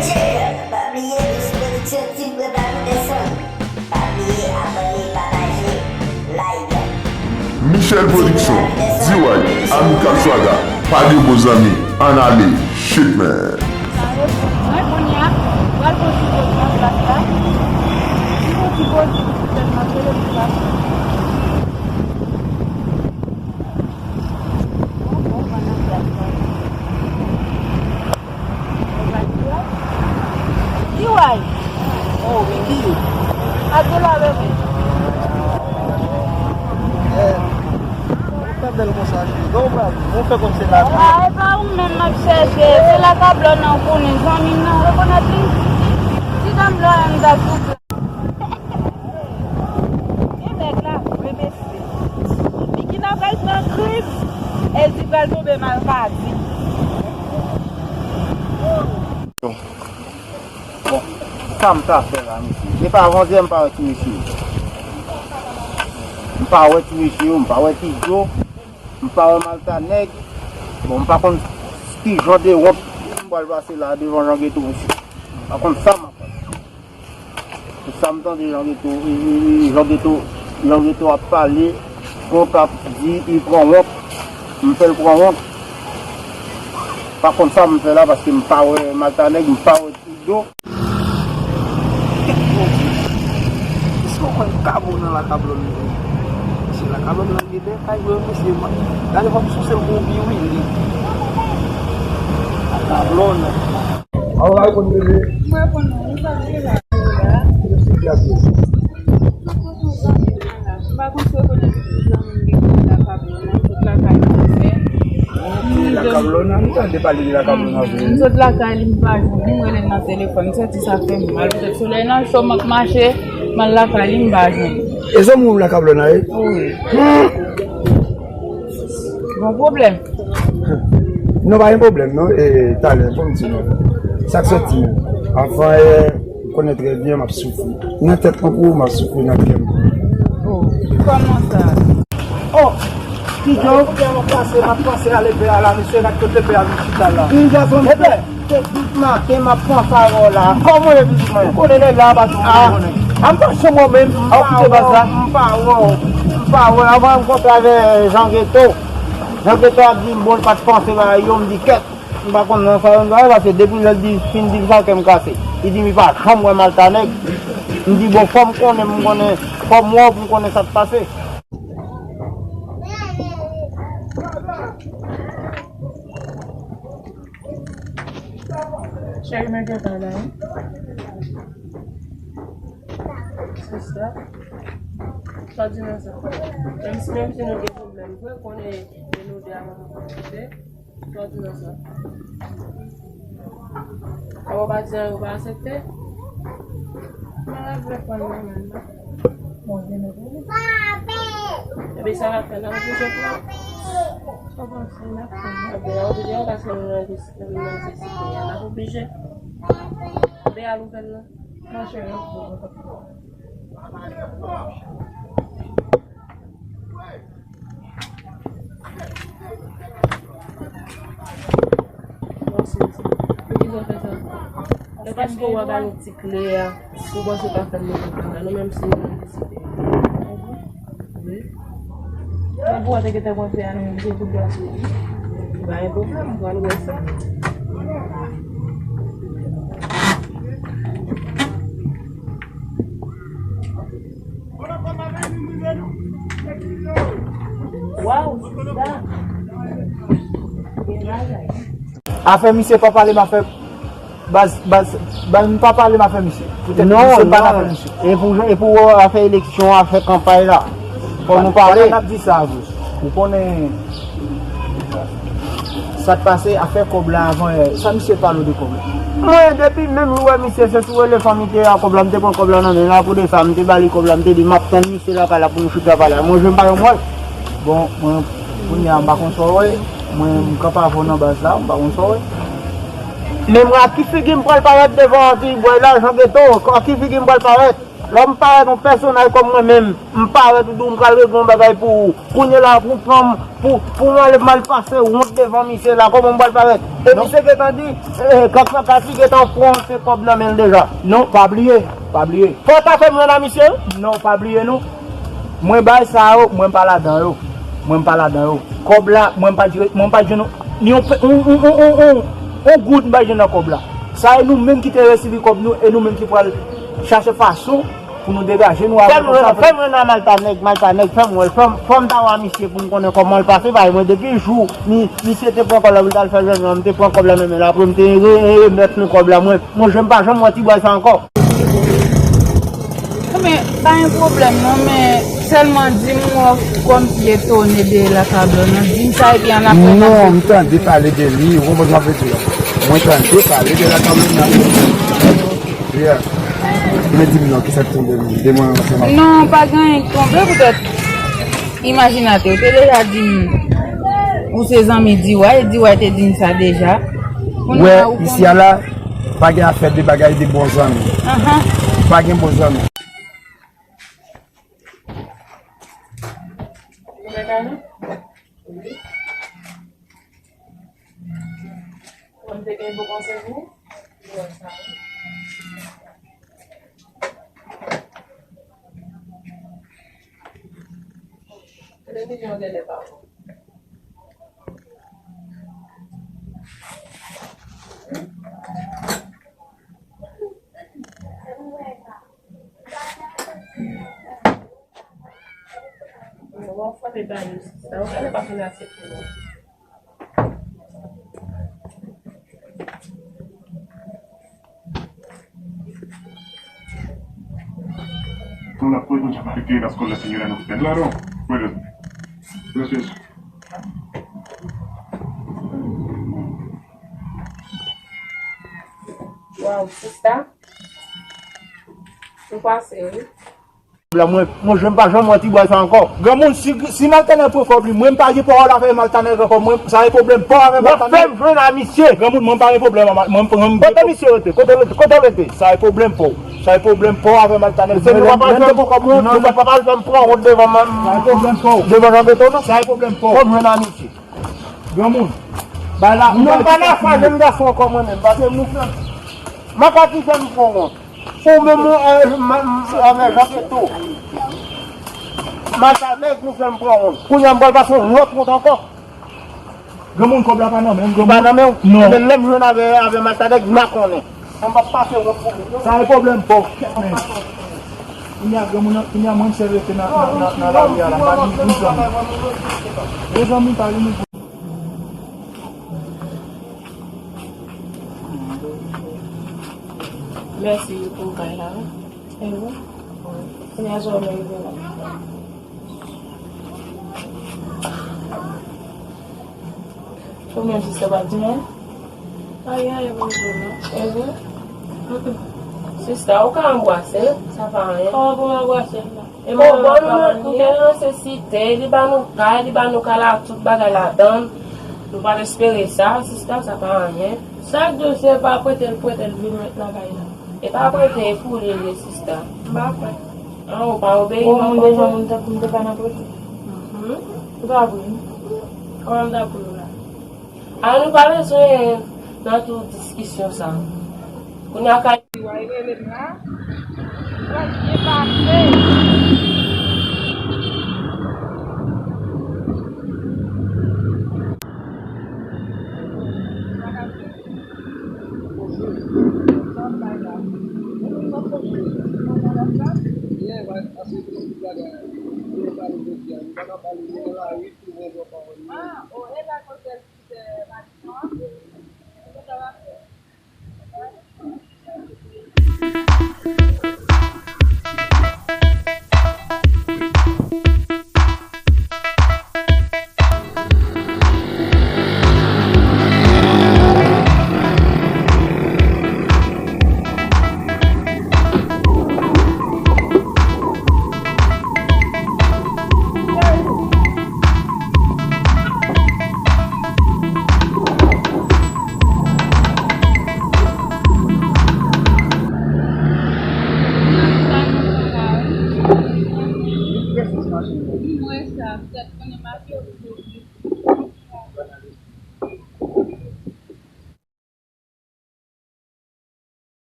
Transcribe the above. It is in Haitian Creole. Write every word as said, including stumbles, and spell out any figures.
Check! Pa bliye Michel Production, Team Prepare pou desann. Pa bliye abòne, pataje, like. Michel Production, D Y, Amical Swaga, pa de bon zanmi, ann ale, shit man. Mwen kounye a, pral pran ti poz nan plas la. Si yon ti poz, sèlman telefòn la. Bon, bon, pran nan plas la. Kiway? Oh, Wiki. Ate la, bebe. Eh, ou fè bèl konsa, cheri. Kòman ou pral? Ou fè kòm se la. Ah, e pa ou menm m ap chèche. Se la kablòn nan ou konnen, zanmi m nan, ou rekonèt li? Ti dam la, m ta souple. Gen nèg la vre mesye. Bikina pral pran kriz. E l di pral tonbe mal pa di. Bon, sa m ta fè la, mesye? Depi avantyè m pa wè ti mesye yo. M pa wè ti mesye yo, m pa wè ti Djo, m pa wè Malta Nèg. Bon, m pa konn ki jan de wont m pral pase la devan Jan Geto, mesye. M pa konn sa m ap fè. Pou sa m tande Jan Geto, Jan Geto, Jan Geto ap pale, kont ap di li pran wont, m fè l pran wont. Pa konn sa m fè la paske m pa wè Malta Nèg, m pa wè Ti Djo. Kèt Bondye. Èske w kwè m ka bon nan lakablòn nan? Se lakablòn nan gen de kay vre mesye. Gade fò m souse l pou w pi wi li. Lakablòn. Aw la konn bebe. Mwen konn non, sa se la. Yo se glas yo. M pa konn si w rekonèt zanmi m gen lakay la, tout lakay li fè. Lakablòn nan, nou tande pale de lakablòn nan vre. M sot lakay li, m pa jwenn li, m rele l nan telefòn, m santi sa fè m mal. Petèt solèy nan cho m ap mache, m al lakay li, m pa jwenn li. E zanmi w lakablòn nan ye? Wi. Gon pwoblèm? Non, pa gen pwoblèm non. E talè, fò m di nou sa k sòti menm. Anvan yè, ou konnen trè byen m ap soufri. Nan tèt mwen pou ou, m ap soufri nan kè m pou ou. Oh, kòman sa? Oh! Ti Djo, kote m ap pase, m ap panse a lepè a la, mesye, gad kote lepè a vin chita la. Lepè! Depi maten m ap panse a wè w la. Kòman w ye pitit mwen? Ou konnen nèg la pa tou konnen. A m pa chanm wè w menm. A w kite baz la? M pa wè w. M pa wè w. Avan m kontre avè Jan Geto. Jan Geto ap di m bon l pa t panse bagay yo, m di kèt. M pa konn nan sa yo m pral pase depi lè l di fin di sa kè m kase. Li di m li pa janm wè Malta Nèg. M di bon fò m konnen, m konnen, fò m wè w pou m konnen sa k pase. Cheri mwen gentan la wi. Sista. Sa di nan sa. Menm si menm si nou gen pwoblèm vre, konnen e nou de a pa pou kite. Sa w di nan sa? Kòman w pa di anyen, ou pa aksepte? Malad vle pran nan men l. Bon, gen nan men l. Epi sa w ap fè, n ap oblije pran. Sa w panse n ap fè? Ebyen, n ap oblije pran paske nou nan nesesite a, n ap oblije. Epi al ouvè l non. Monchè, Bon, Cynthia, poukisa w fè sa? E paske w ap ba nou ti kle a, ou panse w ka fè n mete kòb la, nou menm si nou nan nesesite. Wi. Mwen pou w te gentan panse a nou menm, se tout gras ou. Pa gen pwoblèm, m pral wè sa. Waw, sista. Gen bagay. Afè misye pa pale m afè baz, baz, baz m pa pale m afè misye. Poutèt misye m pa nan afè misye. E pou, e pou afè eleksyon, afè kanpay la. Fò nou pale. N ap di sa vre. Ou konnen sa k pase, afè kòb la avan yè. Sa misye pale w de kòb la? Mwen, depi menm jou wè misye, se sou rele fanmi te a kòb la, m te pran kòb la nan men l, apre de sa, m te ba li kòb la, m te di, m ap tann misye lakay la pou nou chita pale. Mwen, je m pa yon mwen. Bon, mwen, kounye a, m pa konn sa w wè. Mwen, m kanpe avè w nan baz la, m pa konn sa w wè. Men mwen, ak ki figi m pral parèt devan ti bway la, Jan Geto, ak ki figi m pral parèt? Lè m parèt yon pèsonaj kòm mwen menm, m parèt ou di w m pral regle yon bagay pou ou. Kounye la, pou fanm, pou, pou m ale m al pase wont devan misye la, kòman m pral parèt? E misye gentan di, eh, Kaka Kati gentan pran se kòb nan men l deja. Non, pa bliye, pa bliye. Fò w ta fè m jwenn a misye wi. Non, pa bliye non. Mwen bay sa yo, mwen pa ladan yo. Mwen pa ladan yo. Kòb la, mwen pa jwenn, mwen pa jwenn ni yon, yon, yon, yon, yon, yon, yon goud m pa jwenn nan kòb la. Sa e nou menm ki te resevwa kòb nou e nou menm ki pral chache fason pou nou degaje nou. Fè m jwenn, fè m jwenn a Malta nèg, Malta nèg, fè m wè l, fè m, fè m ta wè misye pou m konnen kòman l pase, paske mwen depi jou mi, misye te pran kòb la pou l t al fè jwenn mwen, m te pran kòb la nan men l, apre m te re, re, remèt nou kòb la, mwen, mwen, je m pa janm wè ti bway sa ankò. Men, pa gen pwoblèm non, men sèlman di m wè w kòmsi etone de la Cablonne nan, di m sa epi annapre m ap... Non, m tande pale de li, ou konprann sa m vle di a? Mwen tande pale de la Cablonne nan. Yeah. Men di m non, kisa k tonbe menm? De mwen ansanm ak... Non, pa gen anyen k tonbe poutèt imajinatè, ou te deja di m ou se zanmi D Y, D Y te di m sa deja. Kounye a ou konnen. Isi a la, pa gen afè de bagay de bon zanmi. Ahan. Pa gen bon zanmi. Mwen te gen bon konsèy pou ou. Rene gen yon dèlè pa bon. Bon, fò te gade, sa yo gade pa fin aksepte non. Con la puerta ya para que las cosas señora no estén. Claro, puedes. Gracias. Wow, sista. Ou pase, wi. La, mwen, mwen, je m pa janm wè ti bway sa ankò. Granmoun, si, si Maltanèl pran kòb li, mwen, m pa gen pawòl avè Maltanèl ankò. Mwen, sa e pwoblèm pa w avè Maltanèl. Fè m jwenn a misye. Granmoun, mwen, m pa gen pwoblèm a Ma-, mwen, mwen, m... Kote misye rete? Kote l rete? Kote l rete? Sa e pwoblèm pa w. Sa e pwoblèm pa w avè Maltanèl. Se nou pa pral fè m pran kòb, non, nou pa pral fè m pran wont devan, sa e pwoblèm pa w. Devan Jan Beto, non. Sa e pwoblèm pa w. Fè m jwenn a misye. Granmoun, bay la, non, pa nan fwa jèn gason ankò mwen menm, paske nou fè m, m ap akize m pran wont. Ou menm ou, eh, ma, m, avè Jan Beto. Maltanèl nou fè m pran wont. Kounye a m pral pase yon lòt wont ankò. Granmoun, kòb la pa nan men m, granmoun. Pa nan men w? Non. Ebyen, lè m jwenn avè, avè Maltanèl, m a konnen. Mwen p ap pase wont pou moun. Sa e pwoblèm pa w, kèt men. Kounye a, granmoun nan, kounye a, mwen, m sèl rete nan, nan, nan, nan lari a la, m pa gen yon zanmi. Mezanmi, pa gen moun. Mèsi pou kay la, wi. E wi. Kounye a, sa w mèt la. Ou menm sista pa di mwen? Anyen, anyen pou m di w non. E wi. Mm-mm. Sista, ou ka anbrase l, sa pa anyen. Kòman pou m anbrase l la? E mwen menm pa manyen. Ou bon, nou te ranse site, li ba nou kay, li ba nou kay la, tout bagay ladan l. Nou pa t espere sa, sista, sa pa anyen. Sa k di w se pa prete l, prete l vin met nan kay la? E pa prete, e pou li l ye, sista. M pa kwè. An, ou pa obeyi non, moun deja, moun tankou m te pa nan prete. Mhm. Ou pa vre. Kòman m ta pou yo la? A, nou pa bezwen nan tout diskisyon sa. Kounye a ka... Wa rele m la. Wa byen pase.